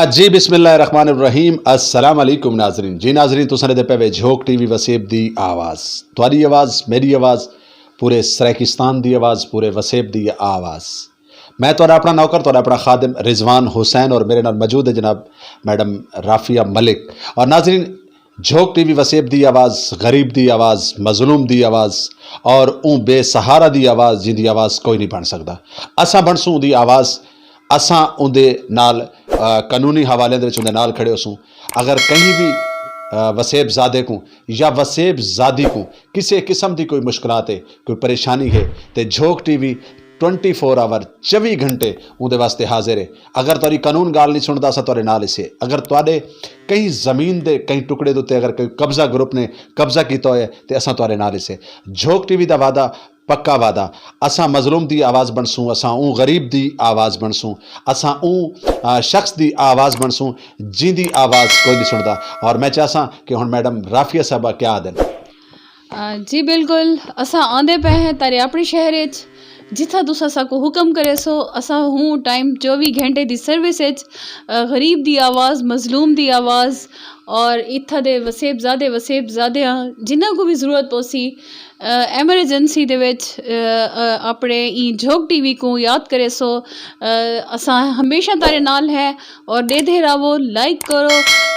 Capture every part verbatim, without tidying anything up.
جی، بسم اللہ الرحمن الرحیم۔ السلام علیکم ناظرین۔ جی ناظرین، تساں دے پے وے جھوک ٹی وی وسیب دی آواز۔ تہاڈی آواز، میری آواز، پورے سرائیکستان دی آواز، پورے وسیب دی آواز۔ میں تہاڈا اپنا نوکر، تہاڈا اپنا خادم رضوان حسین، اور میرے نال موجود ہے جناب میڈم رافیہ ملک۔ اور ناظرین، جھوک ٹی وی وسیب دی آواز، غریب دی آواز، مظلوم دی آواز، اور اون بے سہارا دی آواز، جن دی آواز کوئی نہیں بن سکدا۔ اساں بنسوں دی آواز۔ اساں اون دے نال، آ، قانونی حوالے دے وچ اون دے نال کھڑے ہوسوں۔ اگر کہیں بھی، آ، وسیب زادے کو یا وسیب زادی کو کسے قسم دی کوئی مشکلات ہے، کوئی پریشانی ہے، تے Jhok T V twenty four hour, چوبی گھنٹے اون دے واسطے حاضر ہے۔ اگر تہاڈی قانون گال نہیں سندا، اساں تہاڈے نال اسے۔ اگر تہاڈے کہیں زمین دے کہیں ٹکڑے دے اتے اگر کوئی قبضہ گروپ نے قبضہ کیتا ہویا ہے، تے اساں تہاڈے نال اسے۔ جھوک ٹی وی دا وعدہ، پکا وعدہ۔ اساں مظلوم دی آواز بنسوں، اساں اون غریب دی آواز بنسوں، اساں اون، آ، شخص دی آواز بنسوں جن دی آواز کوئی نہیں سندا۔ اور میں چاہساں کہ ہن میڈم رافیہ صاحبہ کیا آدن۔ آ، جی بالکل، اساں آندے پے ہیں تارے اپنے شہر اچ، جتھا تساں ساکو حکم کرے سو۔ اساں ہوں ٹائم چوبی گھنٹے دی سروس اچ، آ، غریب دی آواز، مظلوم دی آواز، اور اتھا دے وسیب زادے، وسیب زادیاں جنہاں کو بھی ضرورت پوسی، آ، ایمرجنسی دے وچ، آ، آ، اپنے ای جھوک ٹی وی کو یاد کرے سو۔ آ، اساں ہمیشہ تارے نال ہے، اور دے دے راوو، لائک کرو،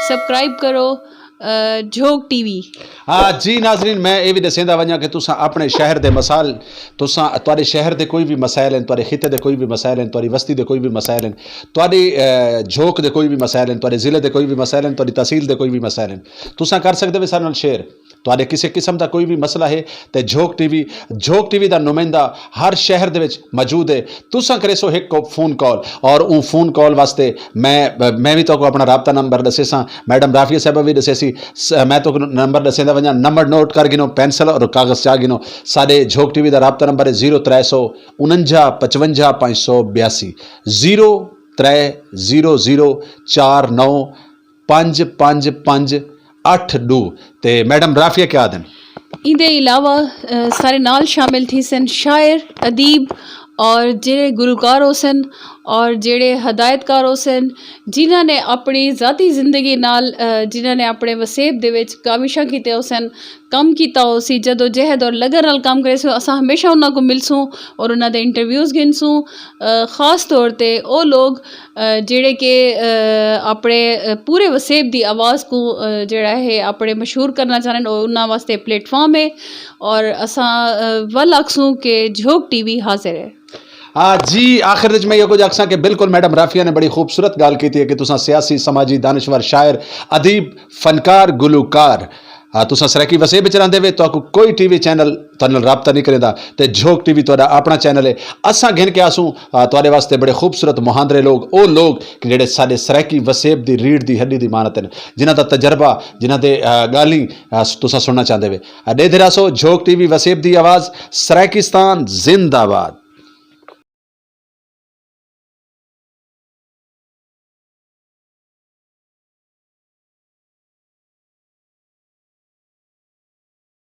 سبسکرائب کرو، آ، جھوک ٹی وی۔ ہاں جی ناظرین، میں یہ بھی دسیندا ونجاں کہ تساں اپنے شہر دے مسائل، تساں تواڈے شہر دے کوئی بھی مسائل ہیں، تواڈے خطے دے کوئی بھی مسائل ہیں، تواڈی وستی دے کوئی بھی مسائل ہیں، تواڈی، اے، جھوک دے کوئی بھی مسائل ہیں، تواڈے ضلع دے کوئی بھی مسائل ہیں، تواڈی تحصیل دے کوئی بھی مسائل ہیں، تساں کر سکدے وے سارے نال شیئر۔ تواڈے کسے قسم دا کوئی بھی مسئلہ ہے تے جھوک ٹی وی، جھوک ٹی وی دا نمائندہ ہر شہر دے وچ موجود ہے۔ تساں کرے سو ایک کو فون کال، اور اون فون کال واسطے میں، میں بھی تو کو اپنا رابطہ نمبر دسے ساں، میڈم رافیہ صاحبہ بھی دسے سی۔ س-، میں تو نمبر دسیندا ونجاں، نمبر نوٹ کر گنو، پینسل اور کاغذ چا گنو۔ ساڈے جھوک ٹی وی دا رابطہ نمبر ہے زیرو ترے سو انجا پچونجا پانچ سو بیاسی، زیرو ترے زیرو زیرو چار نو پانچ پانچ پانچ اٹھ ڈو۔ تے میڈم رافیہ کیا دن؟ ایندے علاوہ، آ، سارے نال شامل تھی سن شاعر، ادیب، اور جڑے گلوکار ہو سن، اور جڑے ہدایت کار ہو سن، جنہاں نے اپنی ذاتی زندگی نال، آ، جنہاں نے اپنے وسیب دے وچ کاوشاں کیتے ہو سن، کم کیتا ہو سی، جدوجہد اور لگن نال کم کرے سو، اساں ہمیشہ انہاں کو ملسوں اور انہاں دے انٹرویوز گھنسوں۔ آ، خاص طور تے او لوگ، آ، جڑے کہ، آ، اپنے، آ، پورے وسیب دی آواز کو، آ، جڑا ہے اپنے مشہور کرنا چاہن، اور انہاں واسطے پلیٹ فارم ہے۔ اور اساں، آ، ول آکھسوں کہ جھوک ٹی وی حاضر ہے۔ آ، جی، آخر وچ میں یہ کچھ آکھساں کہ بالکل میڈم رافیہ نے بڑی خوبصورت گل کیتی ہے کہ تساں سیاسی، سماجی، دانشور، شاعر، ادیب، فنکار، گلوکار، آ، تساں سرائیکی وسیب وچ رہندے وے، تہاکوں کوئی ٹی وی چینل تہاڈے نال رابطہ نہیں کریندا، تے جھوک ٹی وی تہاڈا اپنا چینل ہے۔ اساں گھن کے آسوں، آ، تہاڈے واسطے بڑے خوبصورت مہاندرے لوگ، او لوگ کہ جڑے ساڈے سرائیکی وسیب دی ریڑھ دی ہڈی دی مانت ہن، جنہاں دا تجربہ، جنہاں دے، آ، گالیں، آ، تساں سننا چاہندے وے۔ آ، دے دھرا سو جھوک ٹی وی وسیب دی آواز، سرائیکستان زندہ باد۔